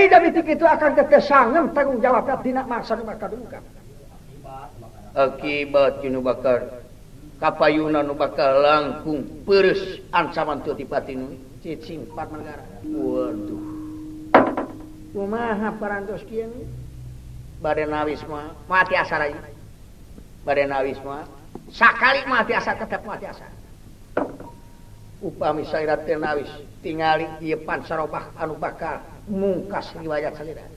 Deui da bitik kitu akang teh sangem tanggung jawab dina mangsa nu bakal dungkap. Akibat nu bakal kapayuna nu bakal langkung peureuh ancaman teu dipati nu cicing Parmanegara. Waduh. Kumaha parantos kieu? Bade nawis mah mati asa rai. Bade nawis mah sakali mati asa tetep mati asa. Upami salira teu nawis tingali ieu pansarobah anu bakal mungkas riwayat salira.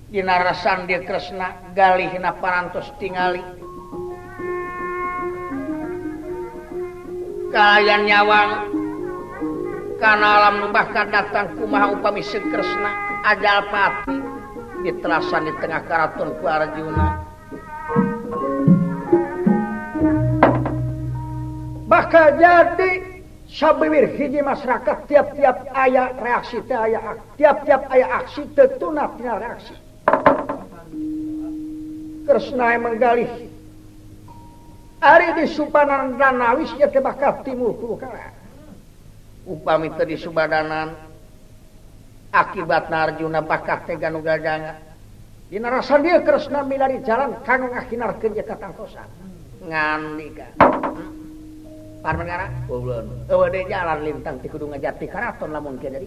Dina rasan dia Kresna galihna parantos tingali kalayan nyawang kana alam nu bakal datang kumaha upami Sri Kresna ajal pati ditelasan di tengah karaton ku Arjuna. Bakal jadi sabiwir hiji masyarakat tiap-tiap aya reaksi teh aya tiap-tiap aya aksi tetuna tina reaksi. Kresna menggalih ari di Subanan dan nawis ieu teh bakal timur purukara. Upami teu di Subadanan akibatna Arjuna bakal teh ganugajanga. Dina rasan dieu Kresna milari jalan kanggo ngahinarkeun ieu katangkosan. Ngandika. Parmanegara goblon. Eueuh deui jalan lintang ti kudu ngajati karaton lamun kieu jadi.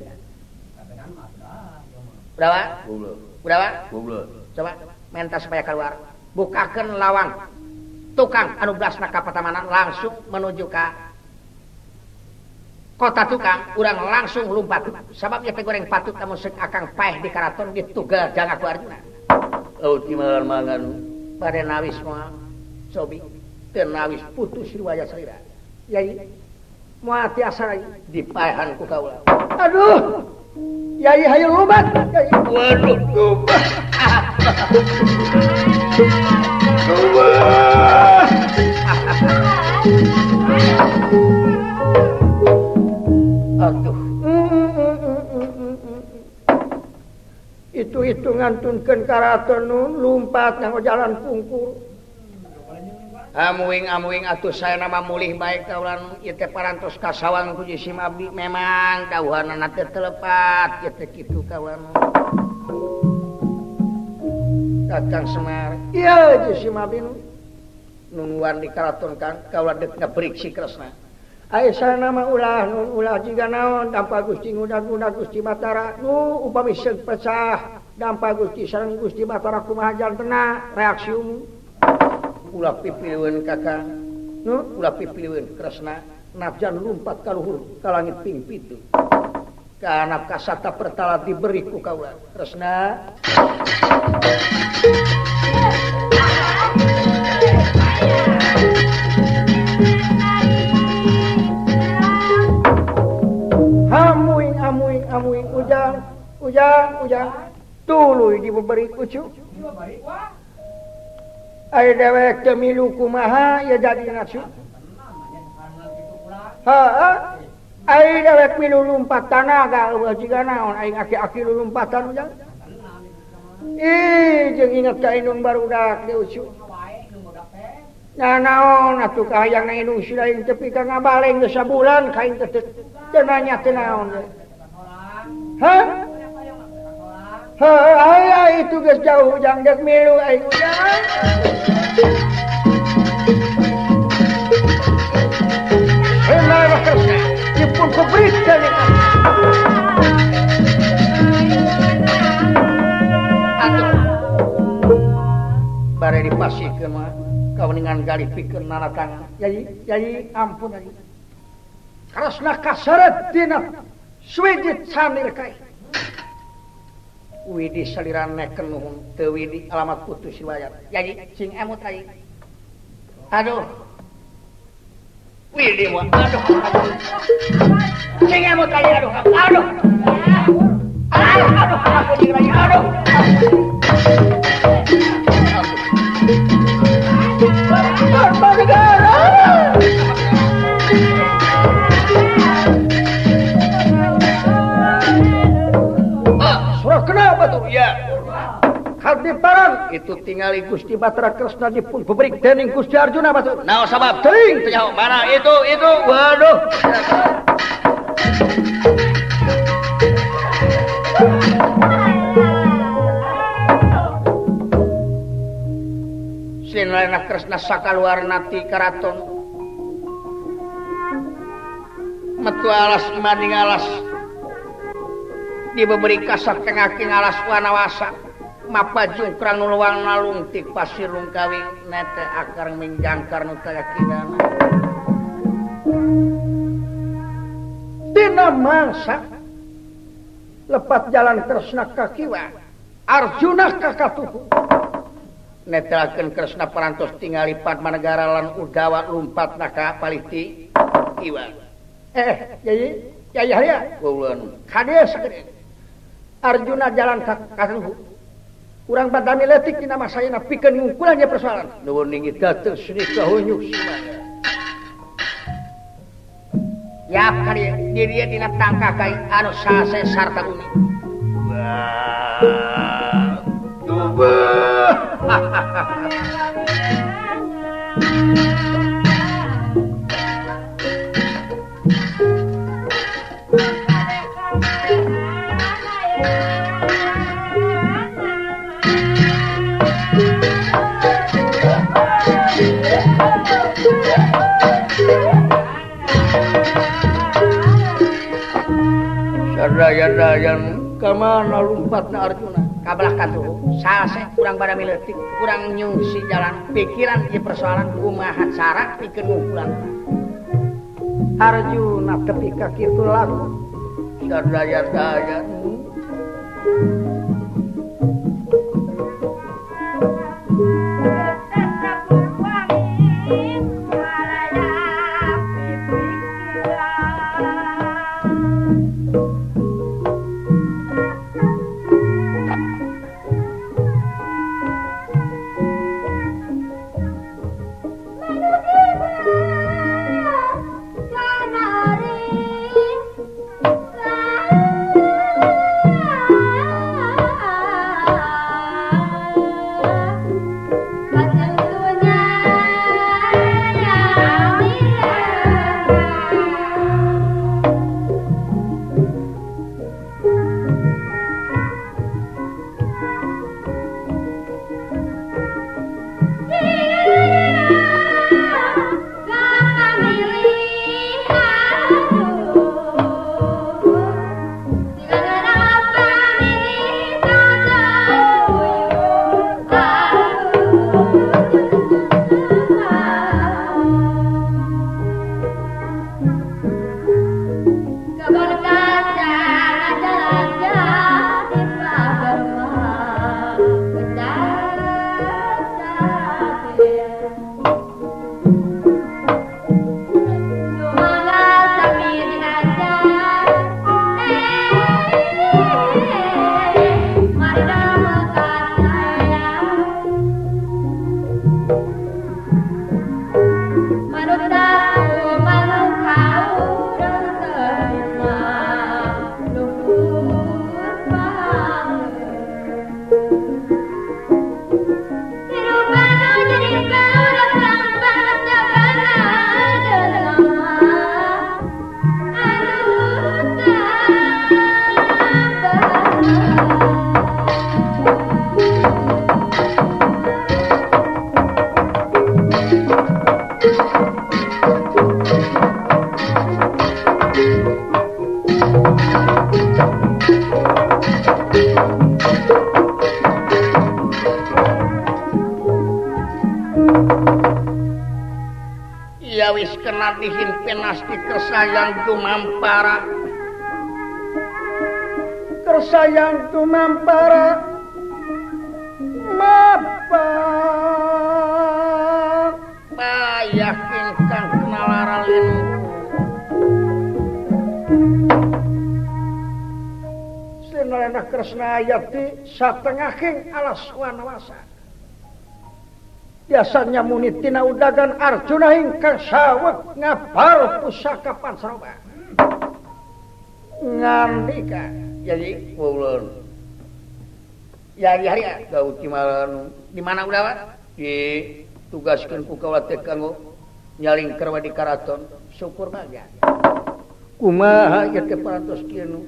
Berapa? Goblon. Berapa? Goblon. Coba menta supaya keluar. Bukakeun lawang tukang anu belasna ka patamanan langsung menuju ka kota tukang, urang langsung lumpat. Sabab ieu teh goreng patut lamun seuk akang paeh di karaton ditugal jang ku Arjuna. Oh timalan mangan bade nawis mah cobi teu nawis putus riwayat salira. Yai moal tiasa dipaehan ku kaula. Aduh. Yai hayu lumat. Yai. Waduh. Aduh. Itu itu ngantunkeun karaton nu lumpat nganggo jalan pungkur. Amuing-amuing atuh saya nama mulih baik kaulan ieu teh parantos kasawang ku jisim abdi memang dawuhanana teh telepat ieu teh kitu kaulan. Kakang Semar, ieu jisim abdi nu nungguan di karaton Kang kaula deuk ngapriksi Kresna. Ai sana mah ulah nun ulah jiga naon dampa Gusti ngudag-ngudag Gusti Batara nu upami seug pecah dampa Gusti sareng Gusti Batara kumaha jantena reaksi umum. Ulah pipiliweun kakang nu ulah pipiliweun Kresna najan lumpat ka luhur ka langit ping pitu kana kasata pertala diberi ku kaula Kresna. Hamuing amuing amuing ujang ujang ujang tuluy diberi kucu. Ai dewek teu milu kumaha ya jadi nafsu. Heeh. Ai dewek milu lumpat tanaga eueuh jiga naon aing aki-aki lumpatan ujang. Ih jeung inget ka indung barudak deui ucu. Nah naon atuh ka hayang na indung si lain tepi ka ngabaleng geus sabulan ka aing teh teu nanya teu naon. Hah? Heuh ai itu geus jauh ujang deuk milu aing ujang. Heuh Kresna dipun kubritkeun. Atuh bare dipasihkeun mah kauningan galih pikeun nanatangan. Yai yai ampun yai. Kresna kaseret dina suwiji canir kae. Widi saliran neken nuhun teu widi alamat putus riwayat. Yai sing emut yai. Aduh. Widi mah aduh. Sing emut yai aduh. Aduh. Aduh aduh aku jeung lagi aduh. Negara. Kenapa tuh? Ya. Kadiparan itu tingali Gusti Batara Kresna dipun bebrik dening Gusti Arjuna batu. Naon sabab teuing teu nyaho mana itu waduh. Sinalena Kresna sakaluar nati karaton. Metu alas maning alas. Dibeberi kasat tengaking alas wanawasa. Mapa jungkrang nuluang nalungtik pasir lungkawi nete akar minjangkar nu kayakinana. Dina mangsa lepat jalan Kresna ka kiwa, Arjuna ka katuhu. Netelakeun Kresna parantos tingali Padmanegara lan Udawa lumpatna ka palih ti kiwa. Yai, yai Harya. Ulun. Kade sagede. Arjuna jalan ka katuhu. Urang badami letik dina masayana pikeun ngungkulan nya persoalan. Nuwun ningi dados sri kahunyuk. Yap kali di dieu dina tangka kai anu sase sarta umi. Wah. Tubuh. Sadayan-dayan kamana lumpatna Arjuna? Kabelah katuhu, salse kurang badami leutik, kurang nyungsi jalan pikiran ieu persoalan kumaha cara pikeun ngungkulan. Arjuna tepi ka kitu lagu. Sadayan-dayan. Ya wis kena dihimpin asti kersayang tumampara. Kersayang tumampara mapa payah ingkang kenalara linu. Sinarena Kresna ayati satengahing alas wanawasa. Biasanya munitina udagan Arjuna ingkang saweg ngabar pusaka Pancarawa. Ngandika jadi ulun. Ya hari kau di mana udah ditugaskeun ku kaula teh kanggo nyalingker di karaton. Syukur bae. Kumaha ieu teh parantos kieu?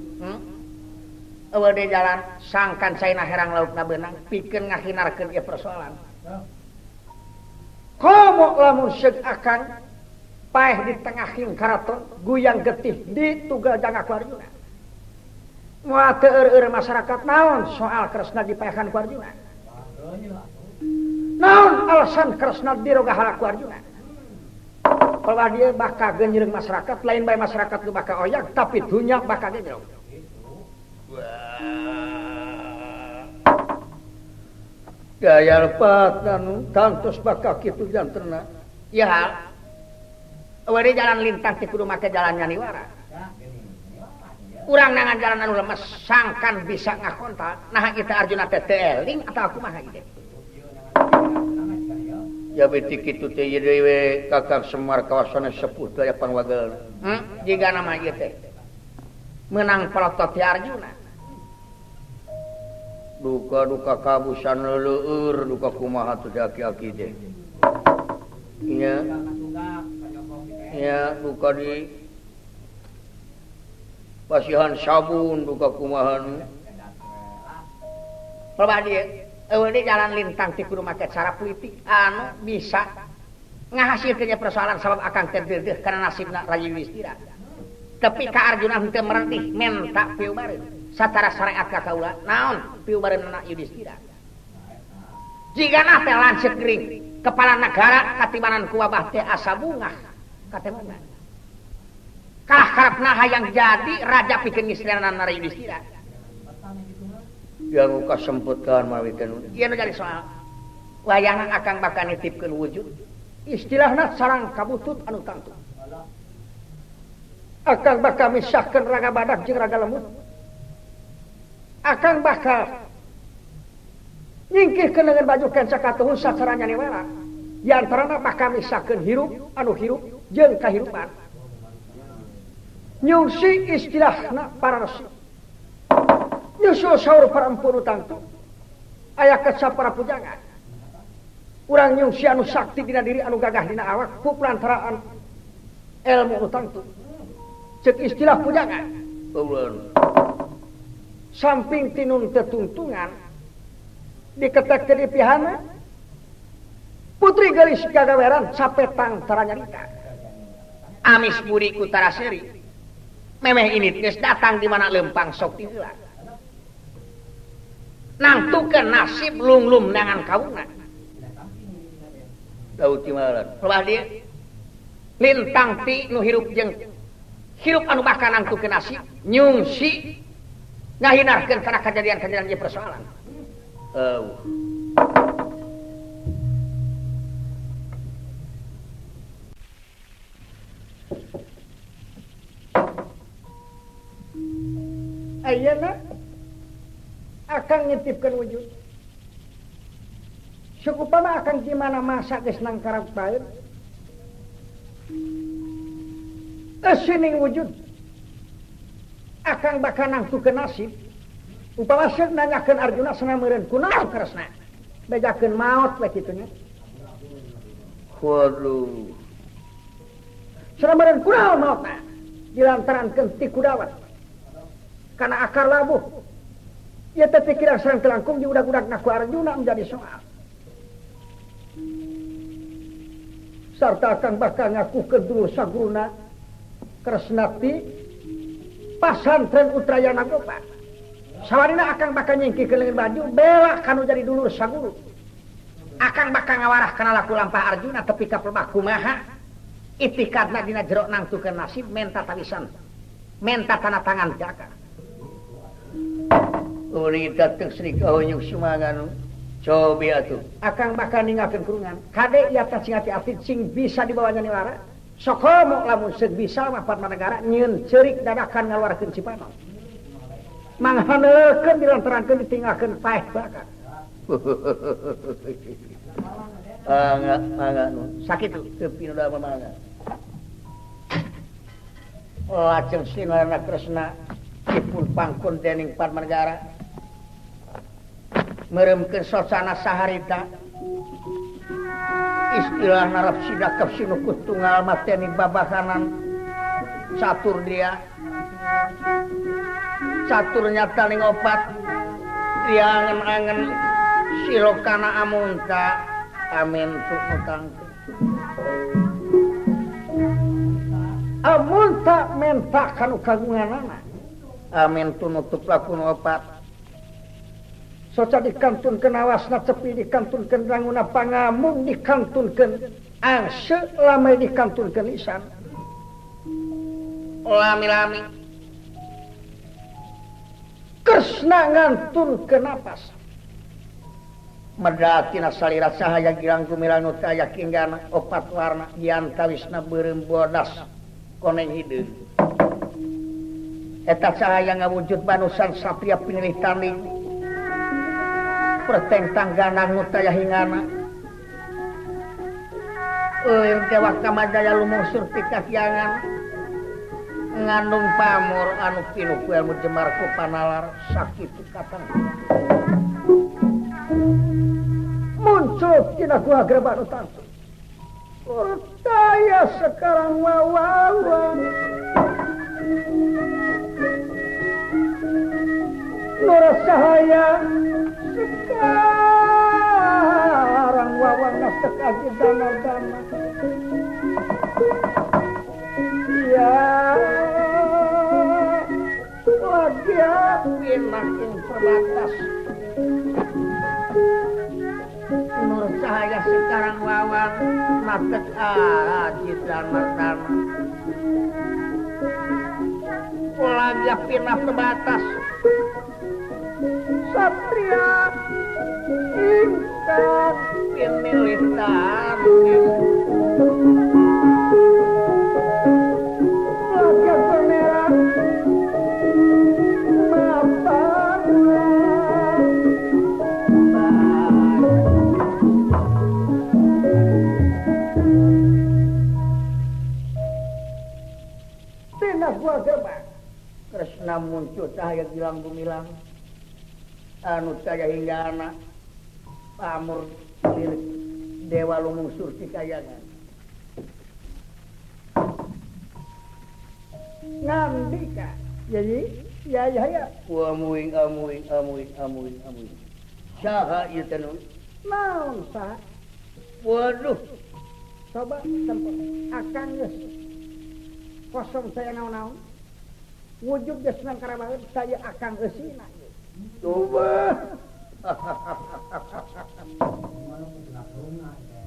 Eueuh deui jalan sangkan caina herang lautna beunang pikeun ngahinarkeun ieu persoalan. Komo lamun seug akang paeh di tengah karaton guyang getih di tugal jangga ku Arjuna. Moal teu eur-eur masyarakat naon soal Kresna dipaehan ku Arjuna. Naon alasan Kresna dirogahala ku Arjuna. Kalau dia bakal genjreng masyarakat, lain bae masyarakat nu bakal oyak, tapi dunya bakal genjreng. Gaya lepat anu tangtos bakal kitu jantenna. Ya, eueuh jalan lintang teh kudu make jalan nyaniwara. Urang nangan jalan anu lemes sangkan bisa ngakontal, nah kita Arjuna teh teu eling atawa kumaha ieu. Ya beti kitu teh ieu deui we Kakang Semar kawasana sepuh teh aya pangwagelna. Jiga nama ieu teh meunang palotot ti Arjuna. Duka-duka kabusan leueur duka kumaha teh aki-aki teh. Nya. Nya duka di pasihan sabun duka kumaha nu. Loba dieu eueuh di jalan lintang ti kudu make cara politik anu bisa ngahasilkeun persoalan sabab akang teh deudeuh kana nasibna Raja Yudhistira. Tapi ka Arjuna henteu merentih menta piubareun. Sacara syariat ka kaula naon piubareunna Yudhistira. Jigana teh lanceuk gering kepala negara katibanan ku wabah teh asa bungah katemona. Kalah karepna hayang jadi raja pikeun ngislenan Raja Yudhistira. Yang kasempetan mawi teh ieu nu jadi soal. Wayahna akang bakal nitipkeun wujud istilahna sarang kabutut anu tangtu. Akang bakal misahkeun raga badak jeung raga lemut. Akang bakal nyingkirkeun dengan baju kenca katuhun sacara nyaniwara. Di antarana bakal misahkeun hirup anu hirup jeung kahirupan. Nyungsi istilahna para resi. Nyusul saur para empu nu tangtu. Aya keca para pujangan. Urang nyungsi anu sakti dina diri anu gagah dina awak ku pelantaraan ilmu nu tangtu. Cek istilah pujangan. Samping tinun tetungtungan diketek ke dipihana putri gelis gagaweran sapetang taranyarita. Amis budi ku taraseri memeh ini geus datang di mana lempang sok ti heula. Nangtukeun nasib lunglum nangan kauna. Daud timaran. Loba dieu lintang ti nu hirup jeung hirup anu bakal nangtukeun nasib nyungsi ngahinarkeun kana kajadian-kajadian ieu persoalan. Ayeuna akang ngitipkeun wujud. Saupama akang di mana masa geus nangkarap bae. Esining wujud akang bakal nangtukeun nasib. Upama seuk nanyakeun Arjuna sana meureun kunaon Kresna. Bejakeun maot we kitu nya. Waduh. Sana meureun kunaon maotna? Dilantarankeun ti kudawat. Kana akar labuh. Ieu teh pikiran sareng telangkung di udag-udagna ku Arjuna menjadi soal. Sarta akang bakal ngakukeun dulu saguruna Kresna ti pasantren Utrayana Gopa. Sawarina akang bakal nyingkirkeun leungeun baju bela kanu jadi dulur saguru. Akang bakal ngawarah kana laku lampah Arjuna tepi ka pelbah kumaha itikadna dina jero nangtukeun nasib menta tawisan. Menta tanda tangan jaka. Uli dateng Sri Kahonyuk Sumangan cobi atuh. Akang bakal ninggalkeun kurungan. Kade ieu teh sing ati-ati sing bisa dibawa nyaniwara. Sokomo lamun seug bisa mah Padmanegara nyieun ceurik dadakan ngaluarkeun Cipanon. Manghaneukeun dilantarankeun ditinggalkeun paeh bakal. Mangga mangga nu sakitu teu pinu da mangga. Lajeng Sinarana Kresna dipun pangkon dening Padmanegara. Meuremkeun sosana saharita. Istilah narap sidakep sinukuh tunggal mateni babakanan Catur dia catur nyata ning opat dia angen-angen silokana amunta amin tukang amunta menta kanu kagunganana amin tunutup lakun opat soca dikantunkeun awasna cepi dikantunkeun ranguna pangamung dikantunkeun angse lamai dikantunkeun lisan lami-lami Kresna ngantunkeun napas medatina salira cahaya girang gumilang nu teu aya kinggana opat warna diantawisna beureum bodas koneng hideung eta cahaya ngawujud manusan satria pinilih tanding pertentang ganang nu teu aya hingana eureun dewa kamajaya lumungsur ti kahyangan ngandung pamor anu pinuh ku ilmu jemar ku panalar sakitu katang muncul tina gua gerbang tangtu percaya sekarang wawawan nur cahaya sekarang wawan nasek aji dana-dana ya lagi makin terbatas nur cahaya sekarang wawan nasek aji dana-dana lagi pindah terbatas satria ingkang pinilitan lagi merah mapana tina gua gerbang Kresna muncul cahaya gilang gumilang anu cahaya hinggana pamur dewa lumungsur ti kayangan ngandika jadi ya ya ya amuing amuing amuing amuing amuing saha ieu teh naon saha waduh coba tempo akang geus kosong saya naon-naon wujud geus nang karabaheun saya akang eusina coba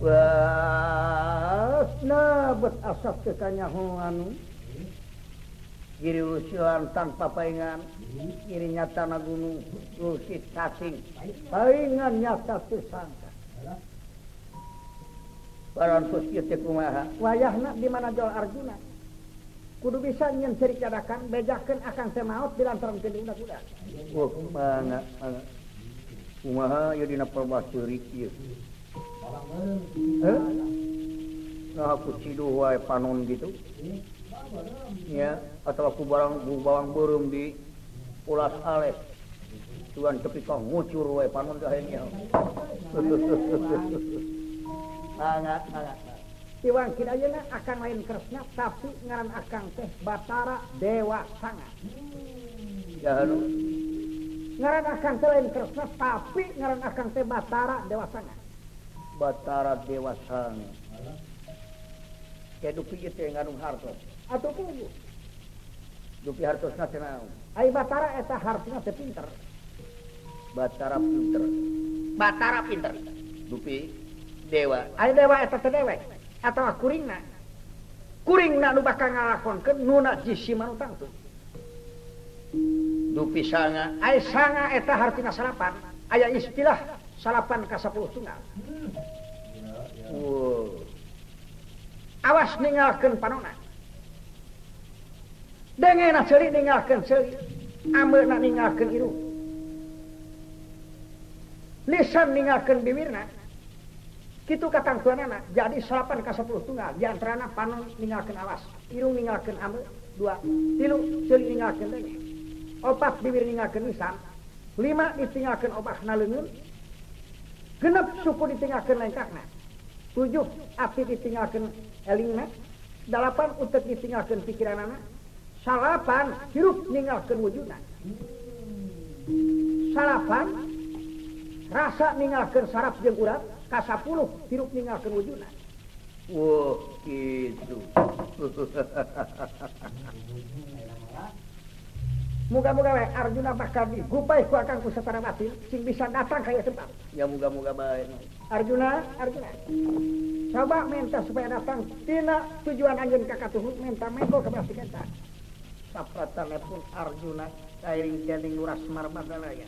wah nabet asap teu kanyahoan giri usilan tanpa paingan kiri nyata na gunung lusit cacing paingan nyata teu sangka barantos ieu teh kumaha wayahna di mana jol Arjuna kudu bisa nyen ceri cadakan bejakeun akang teh maot dilantaran teu diudak-udak. Wah, mangga mangga. Kumaha ieu dina perbah ceurik ieu. Heuh? Nah aku ciduh wae panon gitu. Ya, atau aku barang bawang beureum di ulas aleh. Tuan tepi ka ngucur wae panon teh nya. Mangga mangga. Iwang ayeuna akang lain Kresna tapi ngaran akang teh Batara Dewa Sanga. Ya anu ngaran akang teh lain Kresna tapi ngaran akang teh Batara Dewa Sanga. Batara Dewa Sanga. Kayak dupi ieu teh ngandung hartos. Atuh puguh. Dupi hartosna teh naon? Ai Batara eta hartina teh pinter. Batara pinter. Batara pinter. Dupi dewa. Ai dewa eta teh dewek. Atawa kuringna kuringna nu bakal ngalakonkeun nuna jisi manu tangtu dupi sanga ai sanga eta hartina salapan aya istilah salapan ka 10 tunggal. Wow. Awas ninggalkeun panona dengena ceuli ninggalkeun ceuli ameuna ninggalkeun irung lisan ninggalkeun bibirna kitu katangtuanana jadi salapan ka 10 tunggal diantarana panon ninggalkeun awas irung ninggalkeun ame dua tilu ceuli ninggalkeun denge opat bibir ninggalkeun lisan lima ditinggalkeun obahna leungeun genep suku ditinggalkeun lengkahna 7 api ditinggalkeun elingna 8 utek ditinggalkeun pikiranana Salapan hirup ninggalkeun wujudna. Salapan rasa ninggalkeun saraf jeung urat. Ka-10 hirup ninggalkeun wujudna. Wah, gitu. Muga-muga we Arjuna bakal digupai ku akang ku satara batin sing bisa datang ka ieu tempat. Ya muga-muga bae. Arjuna, Arjuna. Coba minta supaya datang tina tujuan anjeun ka katuhu minta mengko ka pasti eta. Sapratane pun Arjuna kairing dening Lurah Semar Magalaya.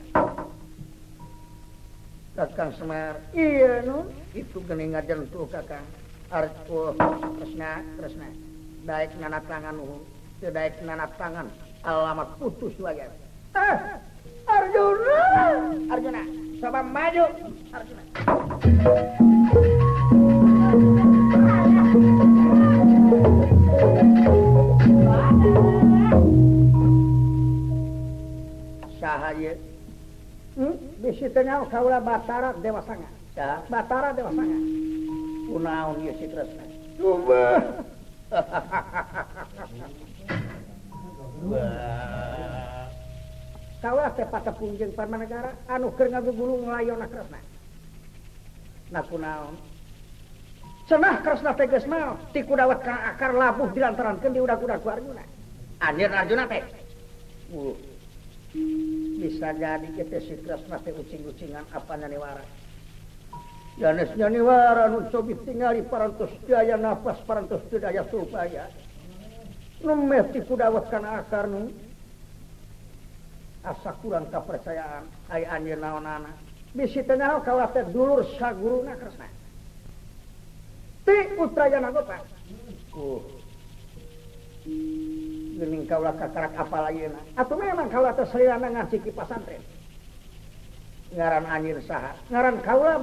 Kakang Semar, iya nu, itu geuning ngajentuh Kakang. Arjuna, Kresna, Kresna. Daek nanatangan nuhun, teu daek nanatangan. Alamat putus wae. Arjuna, Arjuna, coba maju Arjuna. Saha ieu? Bisi teu nyaho kaula Batara Dewa Sanga. Saha? Batara Dewa Sanga. Kunaon ieu si Kresna? Coba. Kaula teh patepung jeung Parmanegara anu keur ngagugulung layona Kresna. Nah kunaon? Cenah Kresna teh geus maot ti kudawet kana akar labuh dilantarankeun di udag-udag ku Arjuna. Anjeun Arjuna teh. Bisa jadi kitu si Kresna teh ucing-ucingan apa nyaniwara. Janes nyaniwara nu cobi tingali parantos daya napas parantos teu daya supaya. Nemeh ti kudawet kana akar nu asa kurang kapercayaan ai anjeun naonana. Bisi teu nyaho kaula teh dulur saguruna Kresna. Ti Utrayana Gopa. Geuning kaula kakarak apal ayeuna. Atuh memang kaula teh salilana ngaji ki pasantren. Ngaran anjeun saha? Ngaran kaula